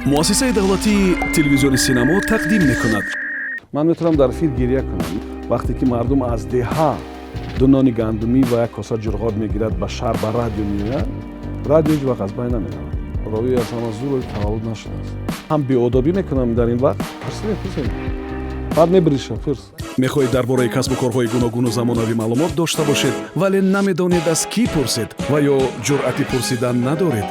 Муассисаи давлатии телевизиони Синамо тақдим мекунад. Ман метавонам дар эфир гирья кунам, вақте ки мардум аз деҳа ду нони гандумӣ ва як коса ҷурғот мегирад, ба шаҳр ба радио меояд. Радио ҳеҷ вақт аз байн намеравад. Ровӣ аз ҳама зур таваллуд нашудааст. Ҳам беодобӣ мекунам дар ин вақт. Пурсидем, пурсидем, баъд мебириша, пурс. Мехоҳед дар бораи касбу корҳои гуногуну замонавӣ маълумот дошта бошед, вале намедонед, аз кӣ пурсед ва ё ҷуръати пурсидан надоред?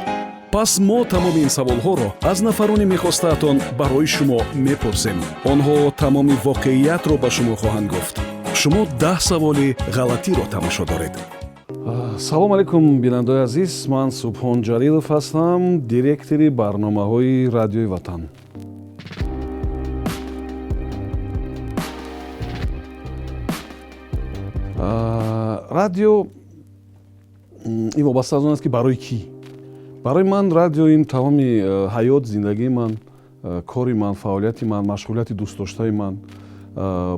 Пас мо тамоми ин саволҳоро аз нафарони мехостаатон барои шумо мепурсем. Онҳо тамоми воқеиятро ба шумо хоҳанд гуфт. Шумо 10 саволи ғалатиро тамошо доред. Салом алейкум, бинандаои азиз! Ман Субҳон Ҷалилов ҳастам, директори барномаҳои Радиои Ватан. Радио ин вобаста аз он аст, ки барои кӣ. Барои ман радио ин тамоми ҳаёт, зиндагии ман, кори ман, фаъолияти ман, машғулияти дӯстдоштаи ман.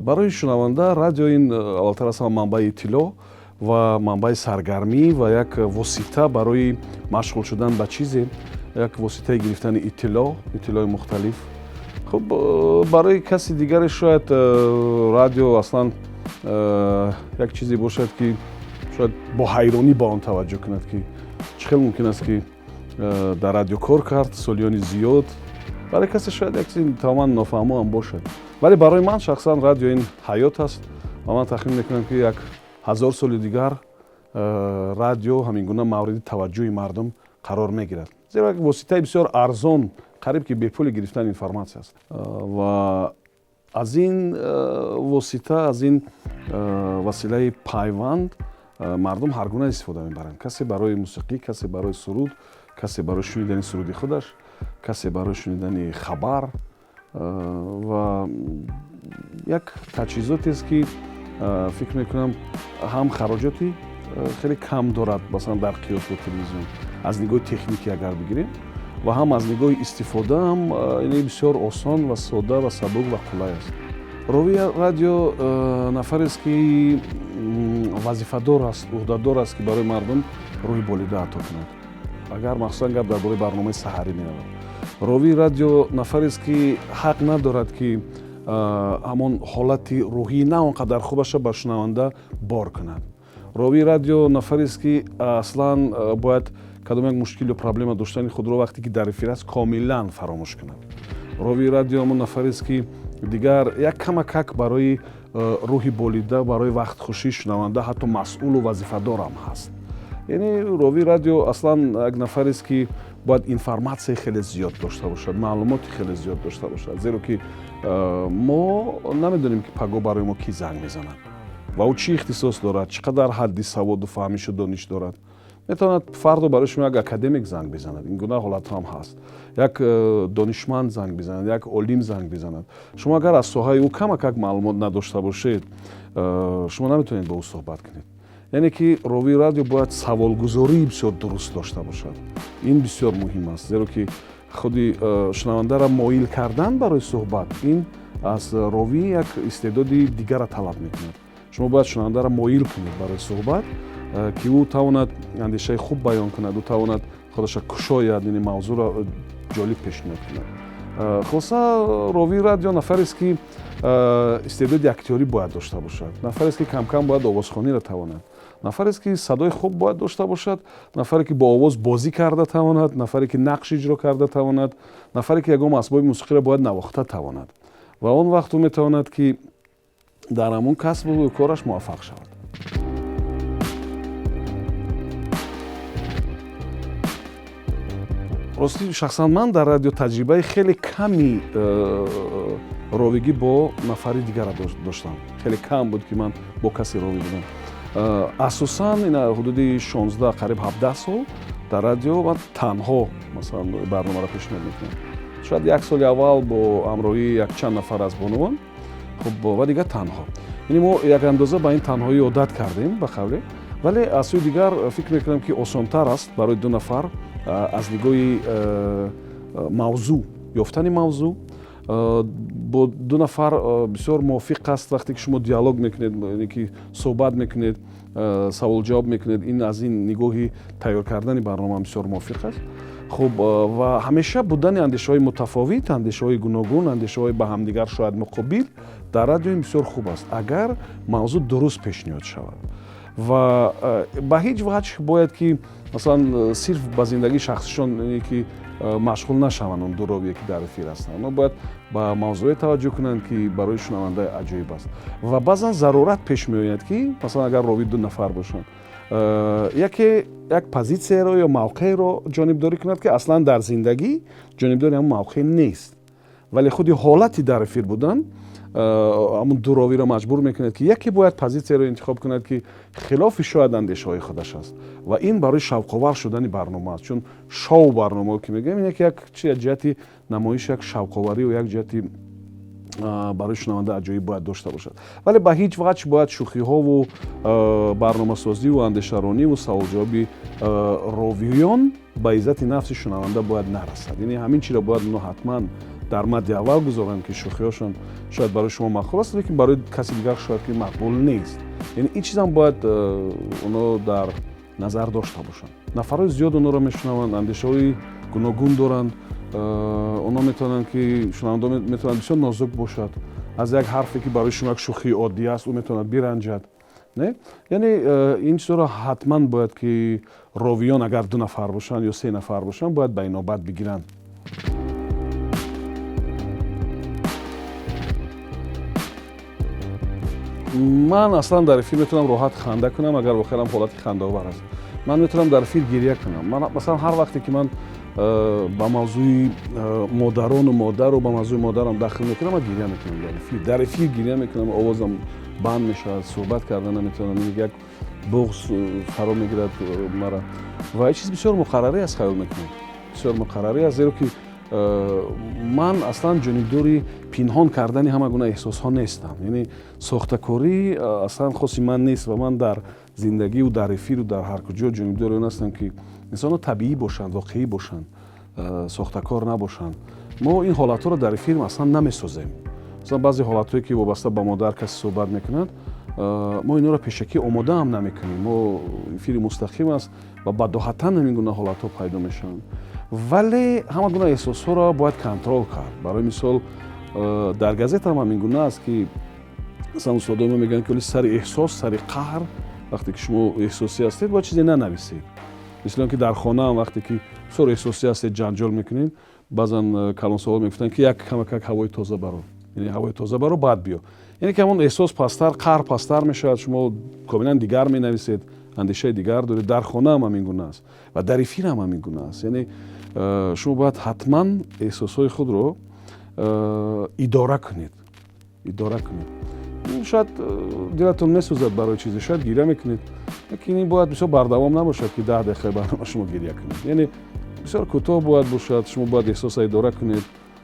Барои шунаванда радио ин аввалтар аз ҳама манбаи иттилоъ ва манбаи саргармӣ ва як восита барои машғул шудан ба чизе, як воситаи гирифтани иттилоъ, иттилои мухталиф. Хуб, барои каси дигаре шояд радио аслан як чизе бошад, ки шояд бо ҳайронӣ ба он таваҷҷӯҳ кунад, ки чӣ хел мумкин аст, ки дар радио кор кард солиёни зиёд. Барои касе шояд як чизи тамоман нофаҳмо ҳам бошад, вале барои ман шахсан радио ин ҳаёт аст ва ман тахмин мекунам, ки як ҳазор соли дигар радио ҳамин гуна мавриди таваҷҷӯҳи мардум қарор мегирад, зеро як воситаи бисёр арзон, қариб ки бепули гирифтани информатсия аст. Ва аз ин восита, аз ин василаи пайванд мардум ҳар гуна истифода мебаранд: касе барои мусиқӣ, касе барои суруд, касе барои шунидани суруди худаш, касе барои шунидани хабар. Ва як таҷҳизотест, ки фикр мекунам, ҳам хароҷоти хеле кам дорад, масалан дар қиёс бо телевизион аз нигоҳи техникӣ агар бигирем, ва ҳам аз нигоҳи истифода ҳам ин бисёр осон ва сода ва сабук ва қулай аст. Ровии радио нафарест, ки вазифадор аст, ӯҳдадор аст, ки барои мардум рӯҳи болида ато кунад, агар махсусан гап дар бораи барномаи саҳарӣ меравад. Ровии радио нафарест, ки ҳақ надорад, ки ҳамон ҳолати рӯҳии на он қадар хубаша ба шунаванда бор кунад. Ровии радио нафарест, ки аслан бояд кадом як мушкил ё проблема доштани худро, вақте ки дар эфир аст, комилан фаромӯш кунад. Ровии радио ҳамон нафарест, ки дигар як камакак барои рӯҳи болида, барои вақтхушии шунаванда ҳатто масъулу вазифадорам ҳаст. Яъне ровии радио аслан як нафарест, ки бояд информатсияи хеле зиёд дошта бошад, маълумоти хеле зиёд дошта бошад, зеро ки мо намедонем, ки пагоҳ барои мо кӣ занг мезанад ва ӯ чӣ ихтисос дорад, чӣ қадар ҳадди саводу фаҳмишу дониш дорад. Метавонад фардо барои шумо як академик занг бизанад, ин гуна ҳолатҳо ҳам ҳаст, як донишманд занг бизанад, як олим занг бизанад. Шумо агар аз соҳаи ӯ камакак маълумот надошта бошед, шумо наметавонед бо ӯ суҳбат кунед. Яъне ки ровии радио бояд саволгузории бисёр дуруст дошта бошад. Ин бисёр муҳим аст, зеро ки худи шунавандаро моил кардан барои суҳбат, ин аз ровӣ як истеъдоди дигарро талаб мекунад. Шумо бояд шунавандаро моил кунед барои суҳбат, ки ӯ тавонад андешаи хуб баён кунад, ӯ тавонад худаша кушояд, яъне мавзӯъро ҷолиб пешниҳод кунад. Хулоса, ровии радио нафарест, ки истеъдоди актёрӣ бояд дошта бошад, нафарест, ки камкам бояд овозхониро тавонад, нафарест, ки садои хуб бояд дошта бошад, нафаре, ки бо овоз бозӣ карда тавонад, нафаре, ки нақш иҷро карда тавонад, нафаре, ки ягон асбоби мусиқиро бояд навохта тавонад ва он вақт ӯ метавонад, ки дар ҳамон касбу кораш муваффақ шавад. Ростӣ, шахсан ман дар радио таҷрибаи хеле ками ровигӣ бо нафари дигара доштам. Хеле кам буд, ки ман бо касе ровӣ будам. Асосан ина ҳудуди 16, қариб 17 сол дар радио ман танҳо, масалан, барномаро пешниҳод мекунам. Шояд як соли аввал бо ҳамроҳии якчанд нафар аз бонувон, хуб, ва дигар танҳо. Яъне мо як андоза ба ин танҳоӣ одат кардем, ба қавле, вале аз сӯи дигар фикр мекунам, ки осонтар аст барои ду нафар аз нигоҳи мавзӯъ, ёфтани мавзӯъ. Бо ду нафар бисёр мувофиқ аст, вақте ки шумо диалог мекунед, яъне ки суҳбат мекунед, саволҷавоб мекунед. Ин аз ин нигоҳи тайёр кардани барнома бисёр мувофиқ аст. Хуб, ва ҳамеша будани андешаҳои мутафовит, андешаҳои гуногун, андешаҳои ба ҳамдигар шояд муқобил дар радио ин бисёр хуб аст, агар мавзӯъ дуруст пешниҳод шавад. Ва ба ҳеҷ ваҷҳ бояд ки, масалан, сирф ба зиндагии шахсишон ки машғул нашаванд. Он ду ровие, ки дар эфир ҳастанд, онҳо бояд ба мавзӯе таваҷҷӯҳ кунанд, ки барои шунаванда аҷоиб аст. Ва баъзан зарурат пеш меояд, ки, масалан, агар ровӣ ду нафар бошанд, яке як позитсияро ё мавқеъро ҷонибдорӣ кунад, ки аслан дар зиндагӣ ҷонибдори ҳамон мавқеъ нест, вале худи ҳолати дар эфир будан ҳамун ду ровиро маҷбур мекунад, ки яке бояд позитсияро интихоб кунад, ки хилофи шояд андешаҳои худаш аст. Ва ин барои шавқовар шудани барнома аст, чун шоу барномао ки мегӯем, ин як чи ҷиҳати намоиш, як шавқоварию як ҷиҳати барои шунаванда аҷоиб бояд дошта бошад. Вале ба ҳеҷ ваҷҳ бояд шӯхиҳову барномасозиву андешарониву саволҷавоби ровиён ба иззати нафси шунаванда бояд нарасад. Яъне ҳамин чиро бояд оно ҳатман дар мадди аввал гузоранд, ки шӯхиҳошон шояд барои шумо маъқул аст, лекин барои каси дигар шояд ки мақбул нест. Яъне ин чизам бояд оно дар назар дошта бошанд. Нафарҳои зиёд онҳоро мешунаванд, андешаҳои гуногун доранд. Онҳо метавонанд ки, шунавандао метавонанд бисёр нозук бошад, аз як ҳарфе, ки барои шумо як шӯхии оддӣ аст, ӯ метавонад биранҷад, не? Яъне ин чизҳоро ҳатман бояд ки ровиён, агар ду нафар бошанд ё се нафар бошанд, бояд ба инобат бигиранд. Ман аслан дар эфир метавонам роҳат ханда кунам, агар воқеан ҳолати хандаовар аст. Ман метавонам дар эфир гирья кунам. Ман, масалан, ҳар вақте ки ман ба мавзӯи модарону модару ба мавзӯи модарам дахл мекунам, ман гирья мекунам дар эфир. Дар эфир гирья мекунам, овозам банд мешавад, суҳбат карда наметавонам, як буғз фаро мегирад мара. Ва ин чиз бисёр муқаррарӣ аст, хаёл мекунам, бисёр муқаррарӣ аст, зеро ки ман аслан ҷонибдори пинҳон кардани ҳама гуна эҳсосҳо нестам. Яъне сохтакорӣ аслан хоси ман нест ва ман дар зиндагиву дар эфиру дар ҳар куҷо ҷонибдори он ҳастам, ки инсонҳо табиӣ бошанд, воқеӣ бошанд, сохтакор набошанд. Мо ин ҳолатҳоро дар эфир аслан намесозем. Масалан, баъзе ҳолатҳое, ки вобаста ба модар касе суҳбат мекунад, мо инҳоро пешакӣ омодаам намекунем. Мо эфири мустақим аст ва бадоҳатан ҳамин гуна ҳолатҳо пайдо мешаванд. Вале ҳама гуна эҳсосҳоро бояд контрол кард. Барои мисол, дар газета ҳам ҳамин гуна аст, ки масалан устодои мо мегӯянд, ки сари эҳсос, сари қаҳр, вақте ки шумо эҳсосӣ ҳастед, бояд чизе нанависед. Мисли он ки дар хонаам вақте ки бисёр эҳсосӣ ҳастед, ҷанҷол мекунед, баъзан калонсолон мегуфтанд, ки як камакак ҳавои тоза баро, яъне ҳавои тоза баро, баъд биё. Яъне ки ҳамон эҳсос пасттар, қаҳр пасттар мешавад, шумо комилан дигар менависед, андешаи дигар доред. Дар хонаам ҳамин гуна аст ва дар эфир ҳам ҳамин гуна аст. Яъне шумо бояд ҳатман эҳсосҳои худро идора кунед, идора кунед. Шояд дилатон месӯзад барои чизе, шояд гиря мекунед, лекин ин бояд бисёр бардавом набошад, ки 10 дақиқаи барнома шумо гиря кунед. Яъне бисёр кӯтоҳ бояд бошад. Шумо бояд эҳсоса идора кунед.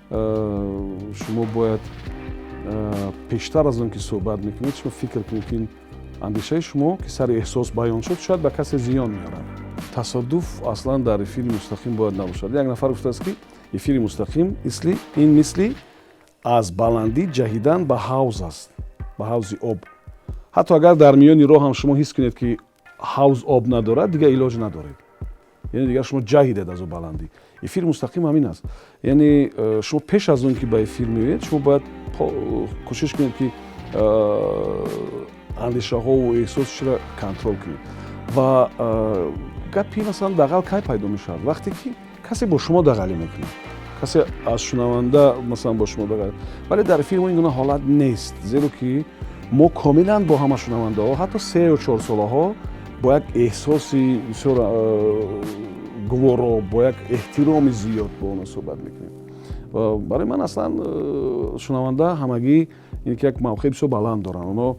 Шумо бояд пештар аз он ки суҳбат мекунед, шумо фикр кунед, ки ин андешаи шумо, ки сари эҳсос баён шуд, шояд ба касе зиён меорад. Тасодуф аслан дар эфири мустақим бояд набошад. Як нафар гуфтааст, ки эфири мустақим ин мисли аз баландӣ ҷаҳидан ба ҳавз аст, ба ҳавзи об. Ҳатто агар дар миёни роҳ ҳам шумо ҳис кунед, ки ҳавз об надорад, дигар илоҷ надоред, яъне дигар шумо ҷаҳидед аз ӯ баландӣ. Эфири мустақим ҳамин аст. Яъне шумо пеш аз он ки ба эфир меоед, шумо бояд кӯшиш кунед, ки андешаҳову эҳсосшро контрол кунед. Ва гапи, масалан, дағал кай пайдо мешавад? Вақте ки касе бо шумо дағалӣ мекунад, касе аз шунаванда, масалан, бо шумо дағал. Вале дар эфири мо ин гуна ҳолат нест, зеро ки мо комилан бо ҳама шунавандаҳо, ҳатто се ё чорсолаҳо, бо як эҳсоси бисёр гуворо, бо як эҳтироми зиёд бо онҳо суҳбат мекунем. Барои ман аслан шунаванда ҳамагӣ ин ки як мавқеи бисёр баланд доранд. Онҳо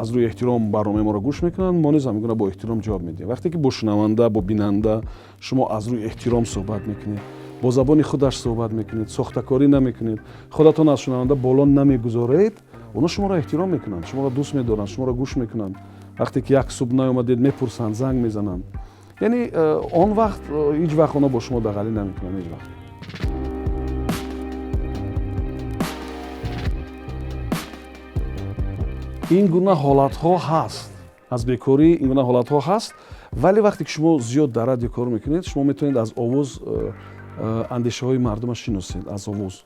аз рӯи эҳтиром барномаи моро гӯш мекунанд, мо низ ҳамин гуна бо эҳтиром ҷавоб медиҳем. Вақте ки бо шунаванда, бо бинанда шумо аз рӯи эҳтиром суҳбат мекунед, бо забони худаш суҳбат мекунед, сохтакорӣ намекунед, худатон аз шунаванда боло намегузоред, онҳо шуморо эҳтиром мекунанд, шуморо дӯст медоранд, шуморо гӯш мекунанд. Вақте ки як субҳ наомадед, мепурсанд, занг мезананд. Яъне он вақт ҳеҷ вақт онҳо бо шумо дағалӣ намекунанд, ҳеҷ вақт. Ин гуна ҳолатҳо ҳаст, аз бекорӣ ин гуна ҳолатҳо ҳаст. Вале вақте ки шумо зиёд дар радио кор мекунед, шумо метавонед аз овоз андешаҳои мардума шиносед, аз овоз.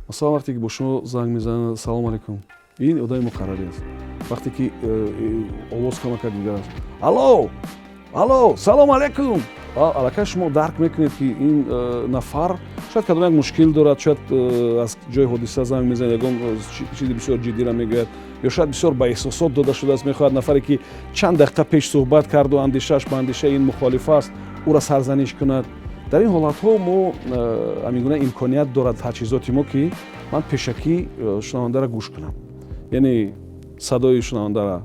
Масалан, вақте ки бо шумо занг мезанад, салом алейкум, ин одами муқаррарӣ аст. Вақте ки овоз камакак дигар аст, алло, алло, салом алейкум, аллакай шумо дарк мекунед, ки ин нафар шояд кадом як мушкил дорад, шояд аз ҷои ҳодиса занг мезанад, ягон чизи бисёр ҷиддиро мегӯяд, ё шояд бисёр ба эҳсосот дода шудааст, мехоҳад нафаре, ки чанд дақиқа пеш суҳбат карду андешааш ба андешаи ин мухолиф аст, ӯро сарзаниш кунад. Дар ин ҳолатҳо мо ҳамин гуна имконият дорад таҷҳизоти мо, ки ман пешакӣ шунавандаро гӯш кунам, яъне садои шунавандаро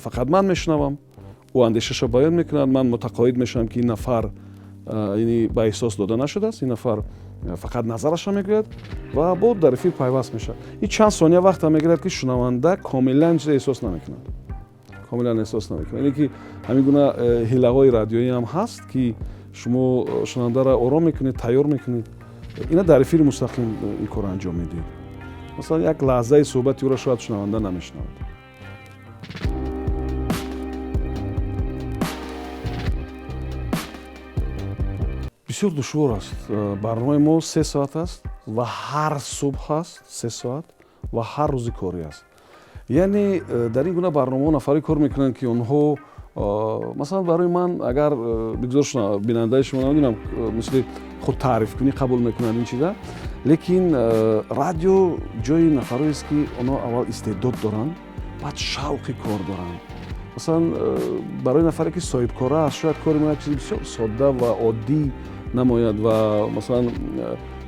фақат ман мешунавам, ӯ андешаашро баён мекунад, ман мутақоид мешавам, ки ин нафар ба эҳсос дода нашудааст, ин нафар фақат назарашро мегӯяд ва бо дар эфир пайваст мешавад. Ин чанд сония вақта мегирад, ки шунаванда комилан чизе эҳсос намекунад, комилан эҳсос намекунад. Яъне ки ҳамин гуна ҳилаҳои радиоӣ ҳам ҳаст, ки шумо шунавандаро ором мекунед, тайёр мекунед. Ина дар эфири мустақим ин корро анҷом медиҳед. Масалан, як лаҳзаи суҳбати ӯро шояд шунаванда намешунавад. Бисёр душвор аст. Барномаи мо 3 соат аст ва ҳар субҳ аст 3 соат ва ҳар рӯзи корӣ аст. Яъне дар ин гуна барномаҳо нафаре кор мекунанд, ки онҳо, масалан, барои ман, агар бигзор бинандаи шумо, намедонам, мисли худ таърифкунӣ қабул мекунанд ин чиза, лекин радио ҷои нафароест, ки онҳо аввал истеъдод доранд, баъд шавқи кор доранд. Масалан, барои нафаре, ки соҳибкора аст, шояд кори мо як чизи бисёр содда ва оддӣ намояд ва, масалан,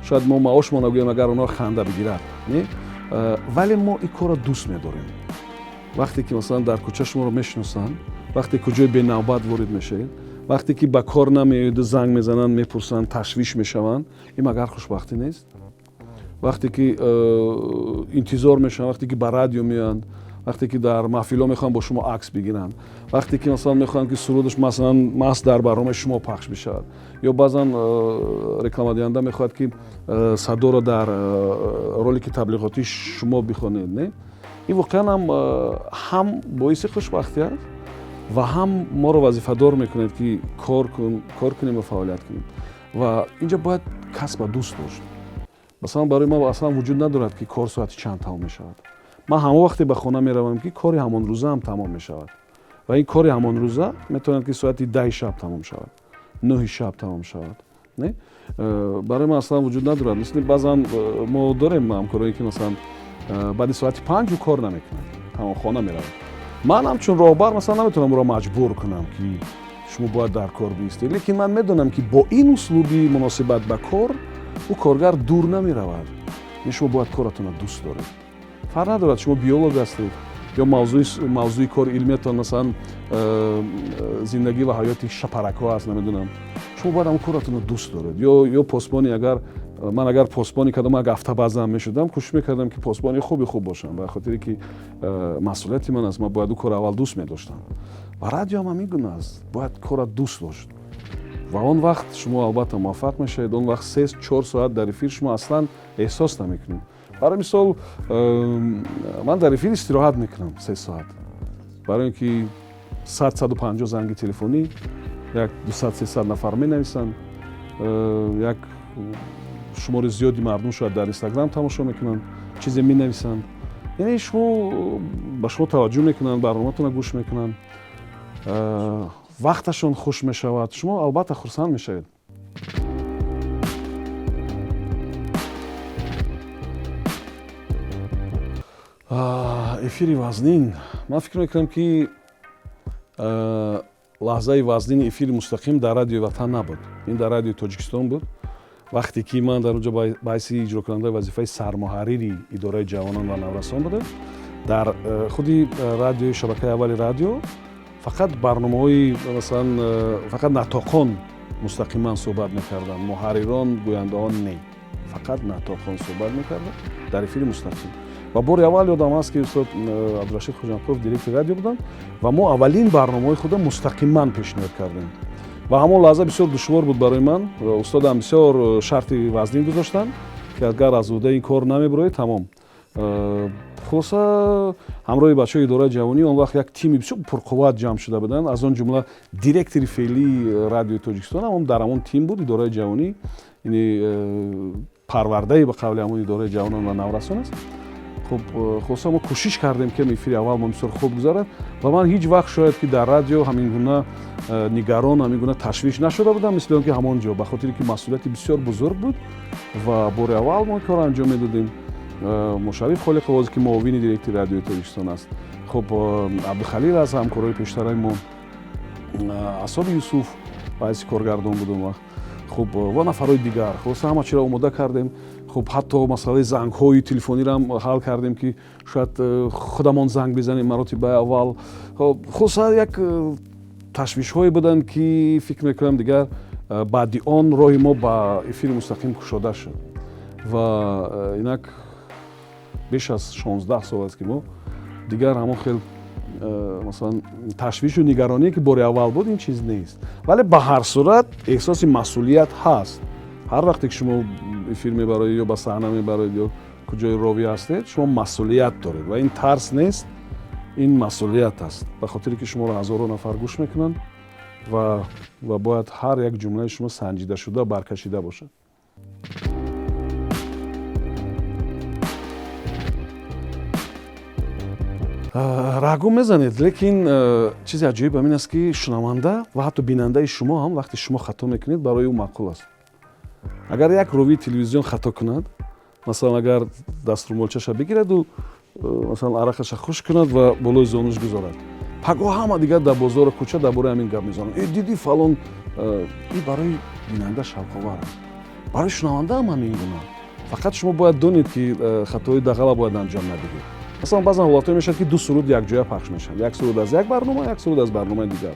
шояд мо маошмо нагӯем, агар онҳо ханда бигирад, не, вале мо ин корро дӯст медорем. Вақте ки, масалан, дар кӯча шуморо мешиносанд, вақте куҷои бенавбат ворид мешавед, вақте ки ба кор намеоеду занг мезананд, мепурсанд, ташвиш мешаванд, ин магар хушбахтӣ нест? Вақте ки интизор мешаванд, вақте ки ба радио меоянд, вақте ки дар маҳфилҳо мехоҳанд бо шумо акс бигиранд, вақте ки, масалан, мехоҳанд, ки сурудаш, масалан, маҳз дар барномаи шумо пахш бишавад, ё баъзан рекламадиҳанда мехоҳад, ки садоро дар ролики таблиғотии шумо бихонед, не, ин воқеан ҳам боиси хушбахтӣ аст ва ҳам моро вазифадор мекунад, ки кор кунем ва фаъолият кунем. Ва инҷа бояд касба дӯст дошт. Масалан, барои ман аслан вуҷуд надорад, ки кор соати чанд тамом мешавад. Ман ҳамон вақте ба хона меравам, ки кори ҳамонрӯзаам тамом мешавад, ва ин кори ҳамонрӯза метавонад, ки соати 10-и шаб тамом шавад, 9-и шаб тамом шавад. Не, барои ман аслан вуҷуд надорад. Мисли баъзан мо дорем ҳамкорое, ки, масалан, баъди соати 5 ӯ кор намекунад, тамом, хона меравад. Ман ҳамчун роҳбар, масалан, наметавонам ӯро маҷбур кунам, ки шумо бояд дар кор биистед, лекин ман медонам, ки бо ин услуби муносибат ба кор ӯ коргар дур намеравад. Шумо бояд коратонро дӯст доред. Фарқ надорад, шумо биолог ҳастед ё мавзӯи кори илмиятон, масалан, зиндагӣ ва ҳаёти шапаракҳо аст, намедонам, шумо бояд ҳамон коратонро дӯст доред. Ё посбони, агар ман агар посбони кардам, аг автобазам мешудам, кӯшиш мекардам, ки посбони хуби хуб бошам, ба хотире ки масъулияти ман аст. Ман бояд ӯ кор аввал дӯст медоштам. Ва радио ҳам ҳамин гуна аст, бояд корро дӯст дошт ва он вақт шумо албатта муваффақ мешавед. Он вақт 3-4 соат дар эфир шумо аслан эҳсос намекунед. Барои мисол, ман дар эфир истироҳат мекунам 3 соат, барои ин ки 100, 150 занги телефонӣ, як 200, 300 нафар менависанд, як шумори зиёди мардум шояд дар Инстаграм тамошо мекунанд, чизе менависанд, яъне шумо ба шумо таваҷҷӯҳ мекунанд, барноматонро гӯш мекунанд, вақташон хуш мешавад, шумо албатта хурсанд мешавед. Эфири вазнин, ман фикр мекунам, ки лаҳзаи вазнини эфири мустақим дар Радиои Ватан набуд, ин дар Радиои Тоҷикистон буд. Вақте ки ман дар онҷо ба ҳайси иҷрокунандаи вазифаи сармуҳаррири идораи ҷавонон ва наврасон будам, дар худи радиои шабакаи аввали радио фақат барномаҳои, масалан, фақат натоқон мустақиман суҳбат мекарданд, муҳаррирон, гӯяндаҳон не, фақат натоқон суҳбат мекарданд дар эфири мустақим. Ва бори аввал ёдам аст, ки устод Абдурашид Хуҷанқулов директори радио буданд ва мо аввалин барномаҳои худро мустақиман пешниҳод кардем. Ва ҳамон лаҳза бисёр душвор буд барои ман. Устодам бисёр шарти вазнин гузоштанд, ки агар аз уҳдаи ин кор намебироӣ, тамом. Хулоса, ҳамроҳи бачаҳои идораи ҷавонӣ он вақт як тими бисёр пурқувват ҷамъ шуда буданд, аз он ҷумла директори феълии Радиои Тоҷикистон ҳам дар ҳамон тим буд. Идораи ҷавонӣ яъне парвардаи ба қавли ҳамон идораи ҷавонон ва наврасон аст. Хуб, хулоса, мо кӯшиш кардем, ки эфири аввал мо бисёр хуб гузарад ва ман ҳеҷ вақт шояд ки дар радио ҳамин гуна нигарон, ҳамин гуна ташвиш нашуда будам, мисли он ки ҳамон ҷо, ба хотире ки масъулияти бисёр бузург буд ва бори аввал мо корро анҷом медодем. Мушарриф Холиқов, ки муовини директори Радиои Тоҷикистон аст, хуб, Абдухалил аз ҳамкорои пештараи мо, Асоби Юсуф ба ҳайси коргардон буд он вақт, хуб, ва нафарҳои дигар. Хулоса, ҳама чиро омода кардем. Хуб, ҳатто масъалаи зангҳои телефониро ҳам ҳал кардем, ки шояд худамон занг бизанем маротибаи аввал. Хулоса, як ташвишҳое буданд, ки фикр мекунам, дигар баъди он роҳи мо ба эфири мустақим кушода шуд ва инак беш аз 16 сол аст, ки мо дигар ҳамон хел, масалан, ташвишу нигароние, ки бори аввал буд, ин чиз нест. Вале ба ҳар сурат эҳсоси масъулият ҳаст. Ҳар вақте ки шумо эфир мебароед ё ба саҳна мебароед ё куҷои ровӣ ҳастед, шумо масъулият доред ва ин тарс нест, ин масъулият аст, ба хотире ки шуморо ҳазорон нафар гӯш мекунанд ва бояд ҳар як ҷумлаи шумо санҷидашуда, баркашида бошад. Раҳгум мезанед, лекин чизи аҷоиб ҳамин аст, ки шунаванда ва ҳатто бинандаи шумо ҳам, вақте шумо хато мекунед, барои ӯ маъқул аст. Агар як ровии телевизион хато кунад, масалан, агар даструмолчаша бигираду, масалан, арақаша хушк кунад ва болои зонуш гузорад, пагоҳ ҳама дигар дар бозору кӯча дар бораи ҳамин гап мезананд: «Э, дидӣ, фалон». Ин барои бинанда шавқовар аст, барои шунаванда ҳам ҳамин гуна. Фақат шумо бояд донед, ки хатои дағала бояд анҷом надиҳед. Масалан, баъзан ҳолатҳое мешавад, ки ду суруд якҷоя пахш мешаванд: як суруд аз як барнома, як суруд аз барномаи дигар,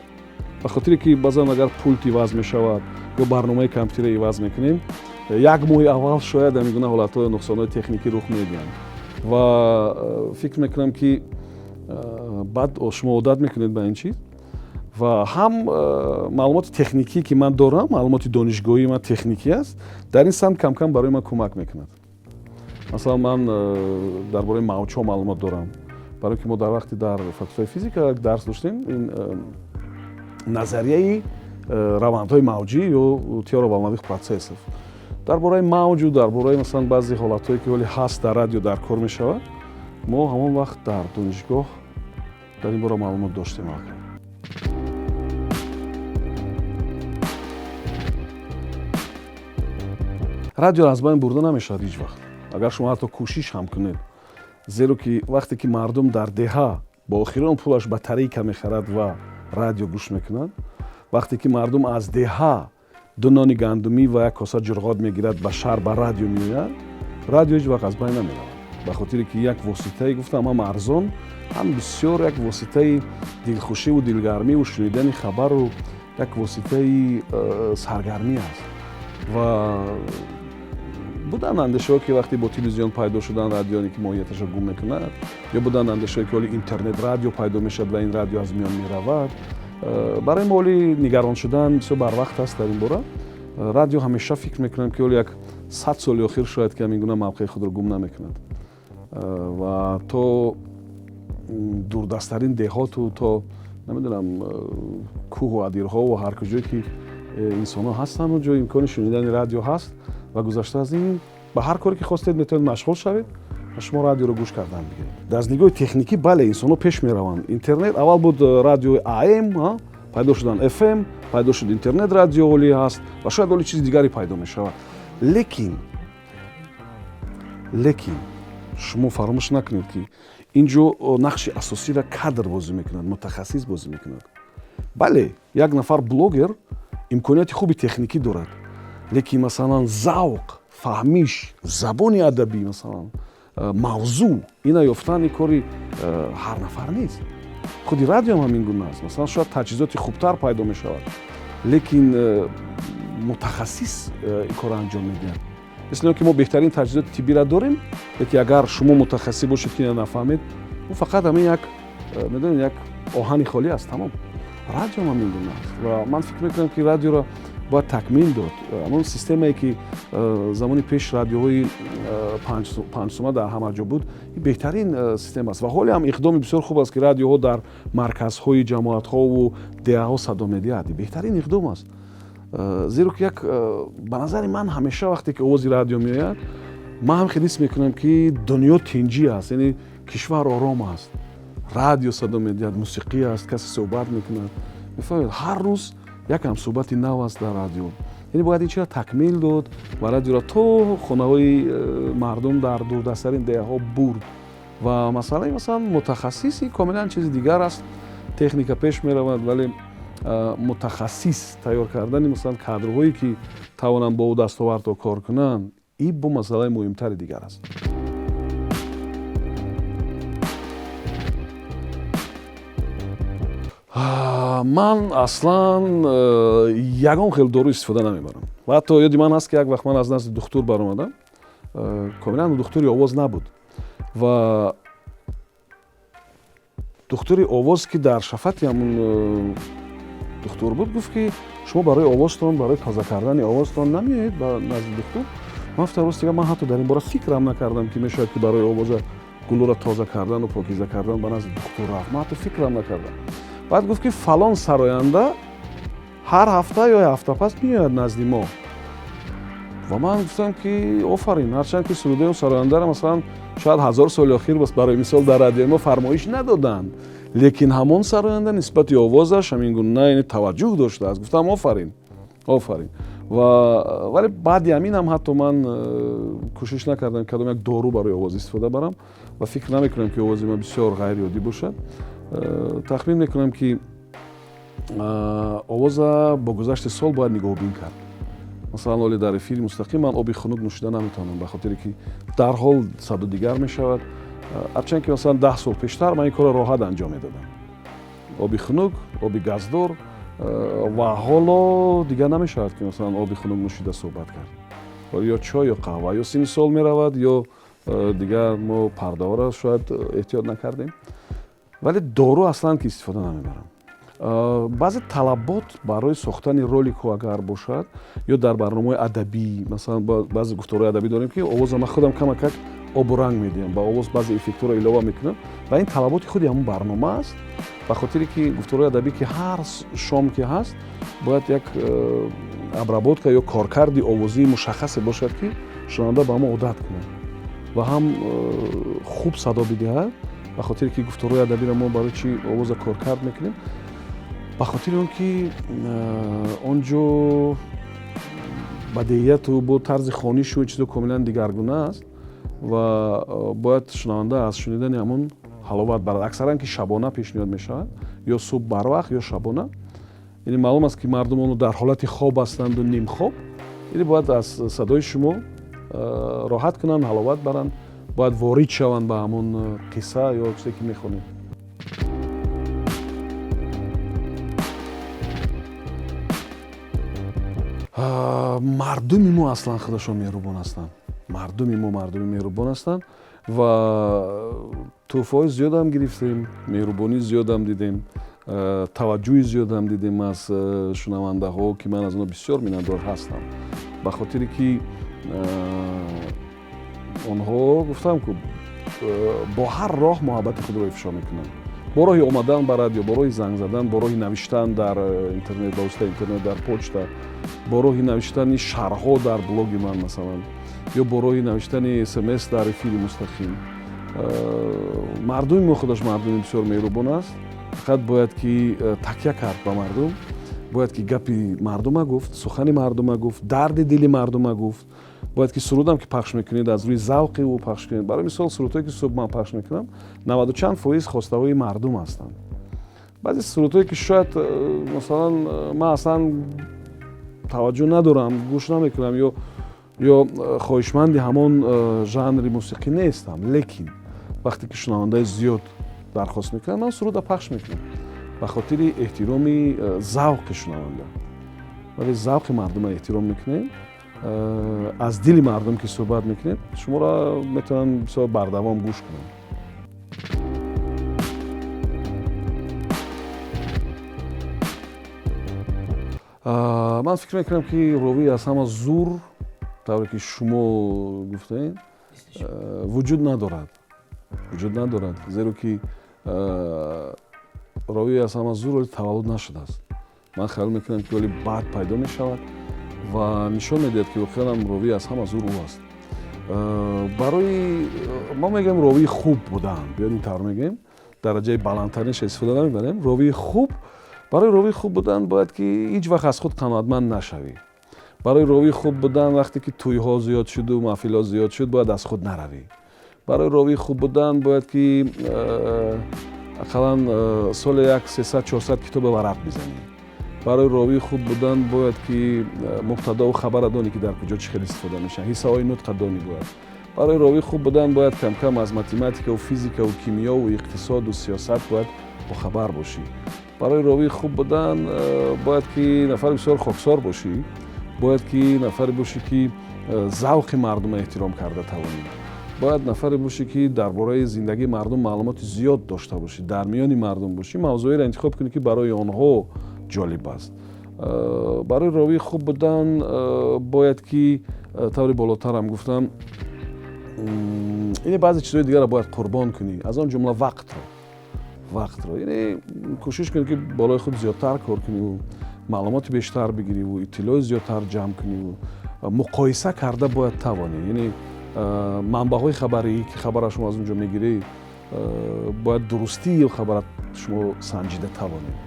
ба хотире ки баъзан агар пулт иваз мешавад ё барномаи компютерро иваз мекунем, як моҳи аввал шояд ҳамин гуна ҳолатҳои нуқсонҳои техникӣ рух медиҳанд ва фикр мекунам, ки баъд шумо одат мекунед ба ин чиз. Ва ҳам маълумоти техникӣ, ки ман дорам, маълумоти донишгоҳии ман техникӣ аст, дар ин самт камкам барои ман кӯмак мекунад. Масалан, ман дар бораи мавҷҳо маълумот дорам, барое ки мо дар вақти дар факултаи физика дарс доштем, ин назарияи равандҳои мавҷӣ ё теория волновых процессов, дар бораи мавҷу дар бораи, масалан, баъзе ҳолатҳое, ки ҳоли ҳаст дар радио дар кор мешавад, мо ҳамон вақт дар донишгоҳ дар ин бора маълумот доштем аллакай. Радио аз байн бурда намешавад ҳеҷ вақт, агар шумо ҳатто кӯшиш ҳам кунед, зеро ки вақте ки мардум дар деҳа бо охирон пулаш батарейка мехарад ва радио гӯш мекунад, вақте ки мардум аз деҳа ду нони гандумӣ ва як коса ҷурғот мегирад, ба шаҳр ба радио меояд, радио ҳеҷ вақт аз байн намеравад, ба хотире ки як воситае, гуфтам, ҳам арзон, ҳам бисёр як воситаи дилхушиву дилгармиву шунидани хабару як воситаи саргармӣ аст. Ва буданд андешаҳо, ки вақте бо телевизион пайдо шудан, радионе ки моҳияташро гум мекунад, ё буданд андешаҳое, ки ҳоли интернет радио пайдо мешавад ва ин радио аз миён меравад. Барои мо ҳоли нигарон шудан бисёр барвақт аст дар ин бора. Радио ҳамеша, фикр мекунам, ки ҳоли як 100 соли охир шояд ки ҳамин гуна мавқеи худро гум намекунад ва то дурдасттарин деҳоту то, намедонам, кӯҳу адирҳову ҳар куҷое ки инсонҳо ҳастанд, он ҷо имкони шунидани радио ҳаст. Ва гузашта аз ин, ба ҳар коре ки хостед метавонед машғул шавед ва шумо радиоро гӯш кардан бигиред. Аз нигоҳи техникӣ, бале, инсонҳо пеш мераванд. Интернет, аввал буд радиои АМ, пайдо шудан ФМ, пайдо шуд интернет радио, ҳоли ҳаст ва шояд ҳоли чизи дигаре пайдо мешавад. Лекин шумо фаромӯш накунед, ки ин ҷо нақши асосиро кадр бозӣ мекунад, мутахассис бозӣ мекунад. Бале, як нафар блогер имконияти хуби техникӣ дорад, лекин, масалан, завқ, фаҳмиш, забони адабӣ, масалан, мавзӯъ, ина ёфтани кори ҳар нафар нест. Худи радиоам ҳамин гуна аст. Масалан, шояд таҷҳизоти хубтар пайдо мешавад, лекин мутахассис ин корро анҷом медиҳад. Мисли он ки мо беҳтарин таҷҳизоти тиббиро дорем, лекин агар шумо мутахассис бошед, ки нафаҳмед, ӯ фақат ҳамин як, медонед, як оҳани холӣ аст, тамом. Радиоам ҳамин гуна аст ва ман фикр мекунам, ки радиоро бояд такмил дод. Ҳамон системае, ки замони пеш радиоҳои 5 сума дар ҳама ҷо буд. Ин беҳтарин система аст ва ҳоле ҳам иқдоми бисёр хуб аст, ки радиоҳо дар марказҳои ҷамоатҳову деҳаҳо садо медиҳад. Беҳтарин иқдом аст, зеро ки як, ба назари ман, ҳамеша вақте ки овози радио меояд, ман ҳам хел ҳис мекунам, ки дунё тинҷӣ аст, яъне кишвар ором аст. Радио садо медиҳад, мусиқӣ аст, касе суҳбат мекунад, мефаҳмед, ҳар рӯз як ҳамсуҳбати нав аст дар радио. Яъне бояд ин чиро такмил дод ва радиоро то хонаҳои мардум дар дурдасттарин деҳаҳо бурд. Ва масъалаи, масалан, мутахассиси комилан чизи дигар аст. Техника пеш меравад, вале мутахассис тайёр кардани, масалан, кадрҳое, ки тавонанд бо ӯ дастовардҳо кор кунанд, ин бо масъалаи муҳимтари дигар аст. Ман аслан ягон хел дору истифода намебарам. Ва ҳатто ёди ман ҳаст, ки як вақт ман аз назди духтур баромадам, комилан духтури овоз набуд. Ва духтури овоз, ки дар шафати ҳамун духтур буд, гуфт, ки шумо барои овозтон, барои тоза кардани овозтон намеоед ба назди духтур? Ман гуфтам: рости гап, ман ҳатто дар ин бора фикрам накардам, ки мешавад, ки барои овоза гулӯра тоза кардану покиза кардан ба назди духтур рафт. Ман ҳатто фикрам накардам. Баъд гуфт, ки фалон сароянда ҳар ҳафта ё ҳафта пас меояд назди мо. Ва ман гуфтам, ки офарин, ҳарчанд ки сурудаи он сарояндаро, масалан, шояд 1000 соли охир барои мисол дар радиои мо фармоиш надоданд, лекин ҳамон сароянда нисбати овозаш ҳамин гуна, яъне, таваҷҷӯҳ доштааст. Гуфтам: офарин, офарин. Ва вале баъди ҳамин ҳам ҳатто ман кӯшиш накардам, кадом як дору барои овоз истифода барам ва фикр намекунам, ки овози ман бисёр ғайриоддӣ бошад. Тахмин мекунам, ки овоза бо гузашти сол бояд нигоҳубин кард. Масалан, ҳоле дар эфири мустақим ман оби хунук нӯшида наметавонам, ба хотире ки дарҳол садо дигар мешавад. Ҳарчанд ки, масалан, 10 сол пештар ман ин корро роҳат анҷом медодам, оби хунук, оби газдор. Ва ҳоло дигар намешавад, ки, масалан, оби хунук нӯшида суҳбат кард, ё чой, ё қаҳва. Ё синни сол меравад, ё дигар мо пардаҳоро шояд эҳтиёт накардем. Вале дору аслан ки истифода намебарам. Баъзе талабот барои сохтани роликҳо агар бошад ё дар барномаҳои адабӣ, масалан, баъзе гуфторҳои адабӣ дорем, ки овоза ман худам камакак обу ранг медиҳам, ба овоз баъзе эффектҳоро илова мекунам ва ин талаботи худи ҳамон барнома аст, ба хотире ки гуфторҳои адабӣ, ки ҳар шом ки ҳаст, бояд як обработка ё коркарди овозии мушаххасе бошад, ки шунаванда ба ҳамон одат кунад ва ҳам хуб садо бидиҳад. Ба хотире ки гуфторҳои адабиро мо барои чӣ овоза коркард мекунем? Ба хотири он ки он ҷо бадеияту бо тарзи хонишу чизо комилан дигаргуна аст ва бояд шунаванда аз шунидани ҳамон ҳаловат барад. Аксаран ки шабона пешниҳод мешавад, ё субҳ барвақт, ё шабона, яъне маълум аст, ки мардум оно дар ҳолати хоб ҳастанду нимхоб, яъне бояд аз садои шумо роҳат кунанд, ҳаловат баранд, бояд ворид шаванд ба ҳамон қисса ё чизе, ки мехонед. Мардуми мо аслан худашон меҳрубон ҳастанд. Мардуми мо мардуми меҳрубон ҳастанд ва тӯҳфаҳои зиёдам гирифтем, меҳрубонии зиёдам дидем, таваҷҷӯҳи зиёдам дидем аз шунавандаҳо, ки ман аз онҳо бисёр миннатдор ҳастам, ба хотире ки онҳо, гуфтам ку, бо ҳар роҳ муҳаббати худро ифшо мекунанд: бо роҳи омадан ба радио, бо роҳи занг задан, бо роҳи навиштан дар интернет, ба воситаи интернет, дар почта, бо роҳи навиштани шарҳҳо дар блоги ман, масалан, ё бо роҳи навиштани СМС дар эфири мустақим. Мардуми мо худаш мардуми бисёр меҳрубон аст. Фақат бояд ки такя кард ба мардум, бояд ки гапи мардума гуфт, сухани мардума гуфт, дарди дили мардума гуфт. Бояд ки сурудам ки пахш мекунед, аз рӯи завқи ӯ пахш кунед. Барои мисол, сурудҳое, ки субҳ ман пахш мекунам, наваду чанд фоиз хостаҳои мардум ҳастанд. Баъзе сурудҳое, ки шояд масалан, ман аслан таваҷҷӯҳ надорам, гӯш намекунам ё хоҳишманди ҳамон жанри мусиқӣ нестам, лекин вақте ки шунавандаи зиёд дархост мекунад, ман суруда пахш мекунам ба хотири эҳтироми завқи шунаванда. Вале завқи мардума эҳтиром мекунем, аз дили мардум ки суҳбат мекунед, шуморо метавонанд бисёр бардавом гӯш кунанд. Ман фикр мекунам, ки ровӣ аз ҳама зур, тавре ки шумо гуфтаед. Вуҷуд надорад, вуҷуд надорад, зеро ки ровии аз ҳама зур оли таваллуд нашудааст. Ман хаёл мекунам, ки оли баъд пайдо мешавад ва нишон медиҳад, ки воқеан ровии аз ҳама зур ӯ аст. Барои мо мегӯем ровии хуб будан, биёд, ин тавр мегӯем, дараҷаи баландтаринша истифода намебарем. Ровии хуб, барои ровии хуб будан бояд ки ҳеҷ вақт аз худ қаноатманд нашавӣ. Барои ровии хуб будан, вақте ки тӯйҳо зиёд шуду маҳфилҳо зиёд шуд, бояд аз худ наравӣ. Барои ровии хуб будан бояд ки ақаллан соли як 300-400 китоби варақ бизанӣ. Барои ровии хуб будан бояд ки мубтадову хабара донӣ, ки дар куҷо чӣ хел истифода мешаванд, ҳиссаҳои нутқа донӣ бояд. Барои ровии хуб будан бояд камкам аз математикаву физикаву кимиёву иқтисоду сиёсат бояд бохабар бошӣ. Барои ровии хуб будан бояд ки нафари бисёр хоксор бошӣ, бояд ки нафаре бошӣ, ки завқи мардума эҳтиром карда тавонӣ, бояд нафаре бошӣ, ки дар бораи зиндагии мардум маълумоти зиёд дошта бошӣ, дар миёни мардум бошӣ, мавзӯеро интихоб кунӣ, ки барои онҳо ҷолиб аст. Барои ровии хуб будан бояд ки, таври болотарам гуфтам, ине баъзе чизҳои дигарро бояд қурбон кунӣ, аз он ҷумла вақтро. Яъне кӯшиш кунӣ, ки болои худ зиёдтар кор куниву маълумоти бештар бигириву иттилои зиёдтар ҷамъ куниву муқоиса карда бояд тавонӣ. Яъне манбаъҳои хабарӣ, ки хабара шумо аз он ҷо мегирӣ, бояд дурустии хабара шумо санҷида тавонед,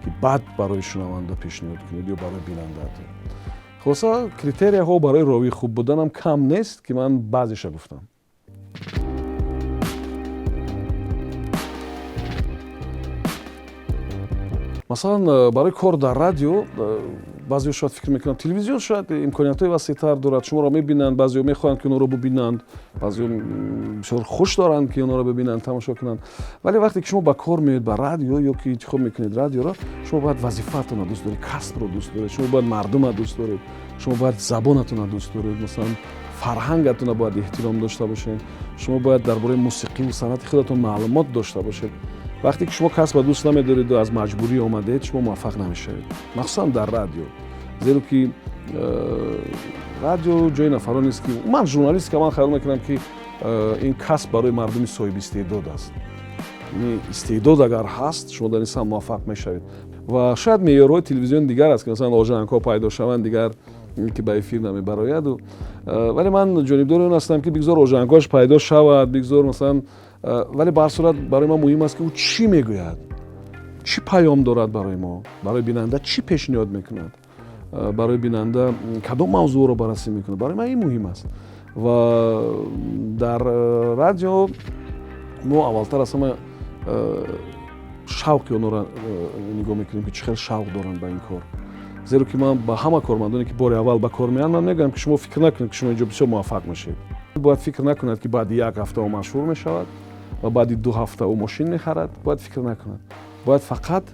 ки баъд барои шунаванда пешниҳод кунед ё барои бинандаатон. Хулоса, критерияҳо барои ровии хуб буданам кам нест, ки ман баъзеша гуфтам. Масалан, барои кор дар радио баъзеҳо шояд фикр мекунанд, телевизион шояд имкониятҳои васеътар дорад, шуморо мебинанд, баъзеҳо мехоҳанд, ки онҳоро бубинанд, баъзеҳо бисёр хуш доранд, ки онҳоро бибинанд, тамошо кунанд. Вале вақте ки шумо ба кор меоед ба радио ё ки интихоб мекунед радиоро, шумо бояд вазифаатонро дӯст доред, касбро дӯст доред, шумо бояд мардумро дӯст доред, шумо бояд забонатонро дӯст доред, масалан, фарҳангатонро бояд эҳтиром дошта бошед, шумо бояд дар бораи мусиқиву санъати худатон маълумот дошта бошед. Вақте ки шумо касба дӯст намедореду аз маҷбурӣ омадед, шумо муваффақ намешавед, махсусан дар радио, зеро ки радио ҷои нафаронест, ки ман журналистика, ман хаёл мекунам, ки ин касб барои мардуми соҳиби истеъдод аст. Истеъдод агар ҳаст, шумо дар ин самт муваффақ мешавед. Ва шояд меъёрҳои телевизиони дигар аст, ки масалан ожанкҳо пайдо шаванд, дигар ки ба эфир намебарояду. Вале ман ҷонибдори он ҳастам, ки бигзор ожанкҳош пайдо шавад, бигзор, масалан, вале ба ҳар сурат барои ман муҳим аст, ки ӯ чӣ мегӯяд, чӣ паём дорад барои мо, барои бинанда чӣ пешниҳод мекунад, барои бинанда кадом мавзӯъро баррасӣ мекунад. Барои ман ин муҳим аст. Ва дар радио мо аввалтар аз ҳама шавқи онҳоро нигоҳ мекунем, ки чӣ хел шавқ доранд ба ин кор. Зеро ки ман ба ҳама кормандоне, ки бори аввал ба кор меоянд, ман мегӯям, ки шумо фикр накунед, ки шумо инҷо бисёр муваффақ мешавед. Бояд фикр накунад, ки баъди як ҳафта ӯ машҳур мешавад ва баъди 2 ҳафта ӯ мошин мехарад. Бояд фикр накунад, бояд фақат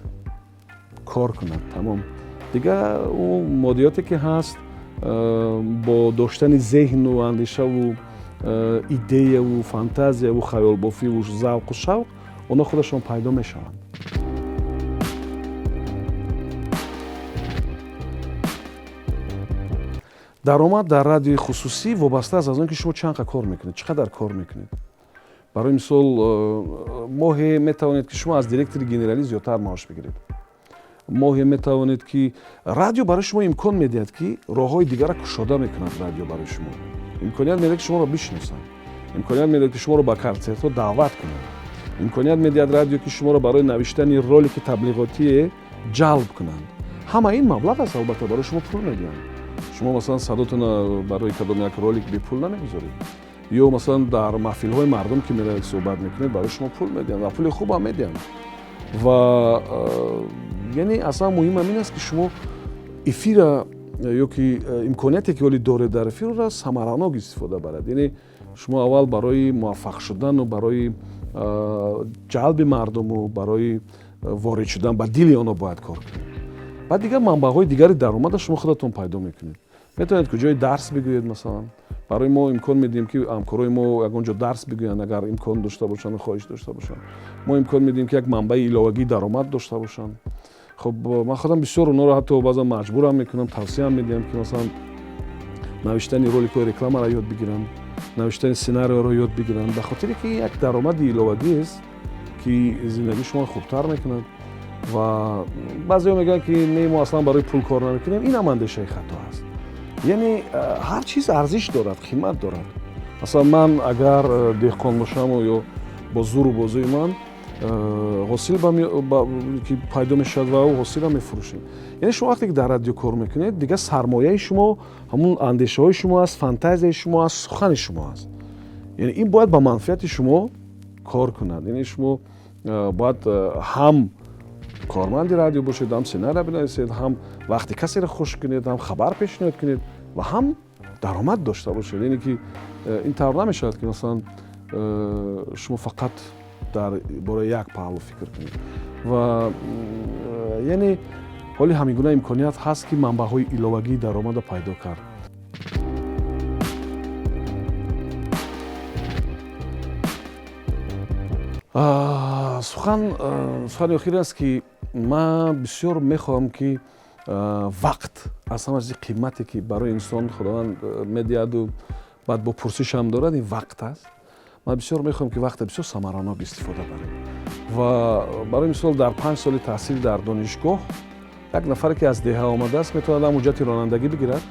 кор кунад, тамом. Дигар ӯ моддиёте ки ҳаст, бо доштани зеҳну андешаву идеяву фантазияву хаёлбофиву завқу шавқ онҳо худашон пайдо мешаванд. Даромад дар радиои хусусӣ вобаста аст аз он, ки шумо чанд қа кор мекунед, чӣ қадар кор мекунед. Барои мисол, моҳе метавонед, ки шумо аз директори генералӣ зиёдтар маош бигиред. Моҳе метавонед, ки радио барои шумо имкон медиҳад, ки роҳҳои дигарро кушода мекунад. Радио барои шумо имконият медиҳад, ки шуморо бишиносанд, имконият медиҳад, ки шуморо ба консертҳо даъват кунанд, имконият медиҳад радио, ки шуморо барои навиштани ролики таблиғотие ҷалб кунанд. Ҳама ин маблағ аст, албатта, барои шумо пул медиҳанд. Шумо, масалан, садотона барои кадом як ролик бепул намегузоред. Ё, масалан, дар маҳфилҳои мардум, ки меравед, суҳбат мекунед, барои шумо пул медиҳанд ва пули хубам медиҳанд. Ва яъне аслан муҳимам ин аст, ки шумо эфира ё ки имконияте, ки ҳоли доред дар эфирро, самаранок истифода барад. Яъне шумо аввал барои муваффақ шудану барои ҷалби мардуму барои ворид шудан ба дили онҳо бояд кор кунед. Баъд дигар манбаъҳои дигари даромада шумо худатон пайдо мекунед. Метавонед куҷои дарс бигӯед. Масалан, барои мо имкон медиҳем, ки ҳамкорои мо ягон ҷо дарс бигӯянд, агар имкон дошта бошанд, хоҳиш дошта бошанд. Мо имкон медиҳем, ки як манбаи иловагии даромад дошта бошанд. Хуб, ман худам бисёр онҳоро ҳатто баъзан маҷбурам мекунам, тавсияам медиҳам, ки, масалан, навиштани роликҳои рекламаро ёд бигиранд. Навиштани сценариоро ёд бигиранд, ба хотире ки як даромади иловагиест, ки зиндагии шуморо хубтар мекунад. Ва баъзеҳо мегӯянд, ки не, мо аслан барои пул кор намекунем. Ин ҳам андешаи хато аст. Яъне ҳар чиз арзиш дорад, қимат дорад. Масалан, ман агар деҳқон бошаму ё бо зуру бозуи ман ҳосил ки пайдо мешавад ва ӯ ҳосилам мефурӯшем. Яъне шумо вақте ки дар радио кор мекунед, дигар сармояи шумо ҳамун андешаҳои шумо аст, фантазияи шумо аст, сухани шумо аст. Яъне ин бояд ба манфиати шумо кор кунад. Яъне шумо бояд ҳам корманди радио бошед, ҳам сценария бинависед, ҳам вақти касеро хуш кунед, ҳам хабар пешниҳод кунед ва ҳам даромад дошта бошед. Яъне ки ин тавр намешавад, ки масалан шумо фақат дар бораи як паҳлӯ фикр кунед. Ва яъне ҳоли ҳамин гуна имконият ҳаст, ки манбаъҳои иловагии даромада пайдо кард. Сухани охир аст, ки ман бисёр мехоҳам, ки вақт аз ҳама чизи қимате, ки барои инсон Худованд медиҳаду баъд бо пурсишам дорад, ин вақт аст. Ман бисёр мехоҳам, ки вақта бисёр самаранок истифода барем. Ва барои мисол, дар 5 соли таҳсил дар донишгоҳ як нафаре, ки аз деҳа омадааст, метавонад ҳам ҳуҷҷати ронандагӣ бигирад,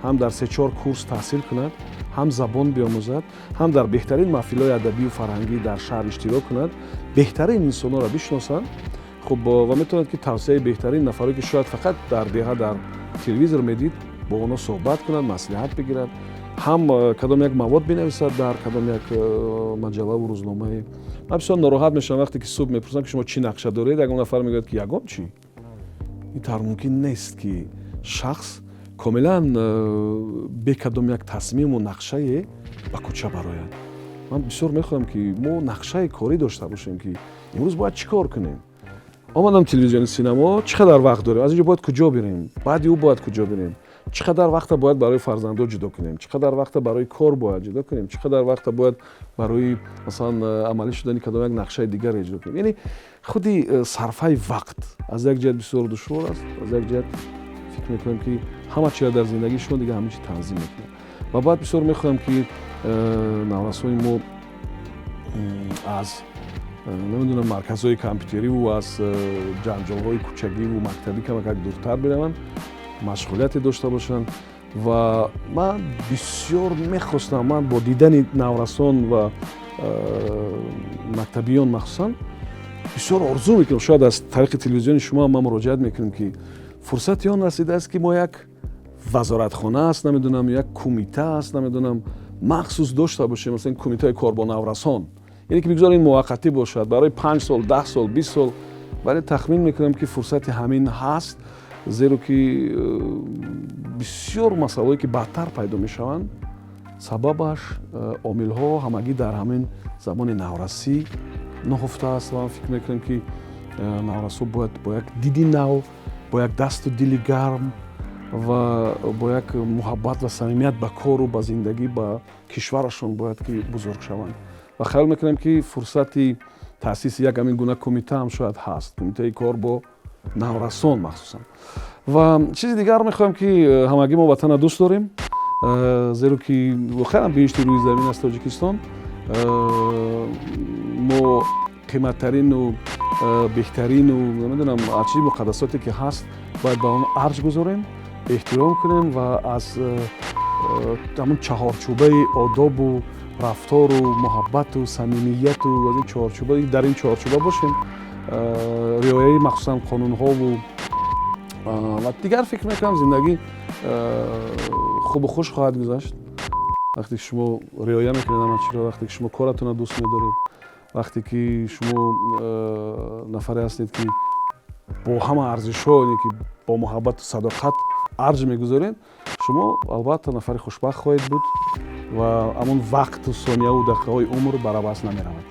ҳам дар се-чор курс таҳсил кунад, ҳам забон биомӯзад, ҳам дар беҳтарин маҳфилҳои адабию фарҳангӣ дар шаҳр иштирок кунад, беҳтарин инсонҳоро бишносанд. Хуб, ва метавонад, ки тавсияи беҳтарин нафаре, ки шояд фақат дар деҳа дар телевизор медид, бо онҳо суҳбат кунад, маслиҳат бигирад, ҳам кадом як мавод бинависад дар кадом як маҷаллаву рӯзномае. Ман бисёр нороҳат мешавам, вақте ки субҳ мепурсам, ки шумо чӣ нақша доред, ягон нафар мегӯяд, ки ягон чӣ. Ин тавр мумкин нест, ки шахс комилан бе кадом як тасмиму нақшае ба кӯча барояд. Ман бисёр мехоҳам, ки мо нақшаи корӣ дошта бошем, ки имрӯз бояд чӣ кор кунем. Омадам телевизиони синамо, чӣ қадар вақт дорем, аз инҷо бояд куҷо бирем, баъди ӯ бояд куҷо бирем, чӣ қадар вақта бояд барои фарзандо ҷудо кунем, чӣ қадар вақта барои кор бояд ҷудо кунем, чӣ қадар вақта бояд барои, масалан, амалӣ шудани кадом як нақшаи дигаре ҷудо кунем. Яъне худи сарфаи вақт аз як ҷиҳат бисёр душвор аст, аз як ҷиҳат фикр мекунам, ки ҳама чизро дар зиндагии шумо дига ҳамин чи танзим мекунад. Ва баъд бисёр мехоҳам, ки наврасони мо аз, намедонам, марказҳои компютериву аз ҷанҷолҳои кӯчагиву мактабӣ камакак дуртар бираванд, машғулияте дошта бошанд. Ва ман бисёр мехостам, ман бо дидани наврасон ва мактабиён махсусан бисёр орзу мекунам, шояд аз тариқи телевизиони шумо ман муроҷиат мекунем, ки фурсати он расидааст, ки мо як вазоратхона аст, намедонам, як кумита аст, намедонам, махсус дошта бошем, масалан, кумитаи кор бо наврасон. Яъне ки бигзор ин муваққатӣ бошад, барои 5 сол, 10 сол, 20 сол, вале тахмин мекунам, ки фурсати ҳамин ҳаст, зеро ки бисёр масъалаҳое, ки баъдтар пайдо мешаванд, сабабаш, омилҳо ҳамагӣ дар ҳамин замони наврасӣ нуҳуфта аст. Ва ман фикр мекунам, ки наврасҳо бояд бо як диди нав, бо як дасту дили гарм ва бо як муҳаббат ва самимият ба кору ба зиндагӣ, ба кишварашон бояд ки бузург шаванд. Ва хаёл мекунам, ки фурсати таъсиси як ҳамин гуна кумита ҳам шояд ҳаст, кумитаи кор бо наврасон махсусан. Ва чизи дигар мехоҳам, ки ҳамагӣ мо ватана дӯст дорем, зеро ки воқеан биҳишти рӯи замин аст Тоҷикистон. Мо қиматтарину беҳтарину, намедонам, ҳар чизи муқаддасоте ки ҳаст, бояд ба он арҷ гузорем, эҳтиром кунем ва аз ҳамун чаҳорчӯбаи одобу рафтору муҳаббату самимияту аз ин чорчӯба, дар ин чорчӯба бошем, риояи махсусан қонунҳову ва дигар. Фикр мекунам, зиндагӣ хубу хуш хоҳад гузашт, вақте ки шумо риоя мекунед ҳама чиро, вақте ки шумо коратонро дӯст медоред, вақте ки шумо нафаре ҳастед, ки бо ҳама арзишҳо, ки бо муҳаббату садоқат арҷ мегузоред, шумо албатта нафари хушбахт хоҳед буд ва ҳамон вақту сонияву дақиқаҳои умр бар абас намеравад.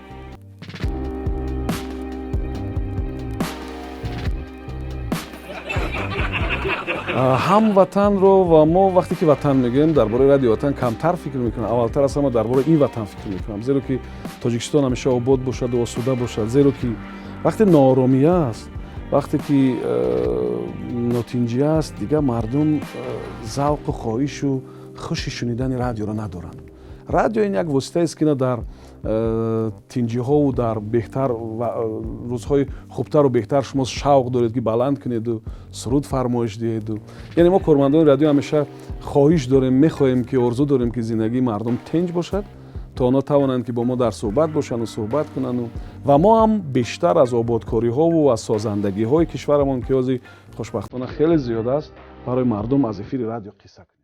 Ҳам ватанро, ва мо вақте ки ватан мегӯем, дар бораи радио Ватан камтар фикр мекунам, аввалтар аз ҳама дар бораи ин ватан фикр мекунам, зеро ки Тоҷикистон ҳамеша обод бошаду осуда бошад. Зеро ки вақте нооромия аст, вақте ки нотинҷӣ аст, дигар мардум завқу хоҳишу хуши шунидани радиоро надоранд. Радио ин як воситаест, ки на дар тинҷиҳову дар беҳтар рӯзҳои хубтару беҳтар шумо шавқ доред, ки баланд кунеду суруд фармоиш диҳеду. Яъне мо, кормандони радио, ҳамеша хоҳиш дорем, мехоҳем, ки орзу дорем, ки зиндагии мардум тинҷ бошад, то онҳо тавонанд, ки бо мо дар суҳбат бошанду суҳбат кунанду ва мо ҳам бештар аз ободкориҳову аз созандагиҳои кишварамон, ки ҳозир хушбахтона хеле зиёд аст, барои мардум аз эфири радио қисса кунем.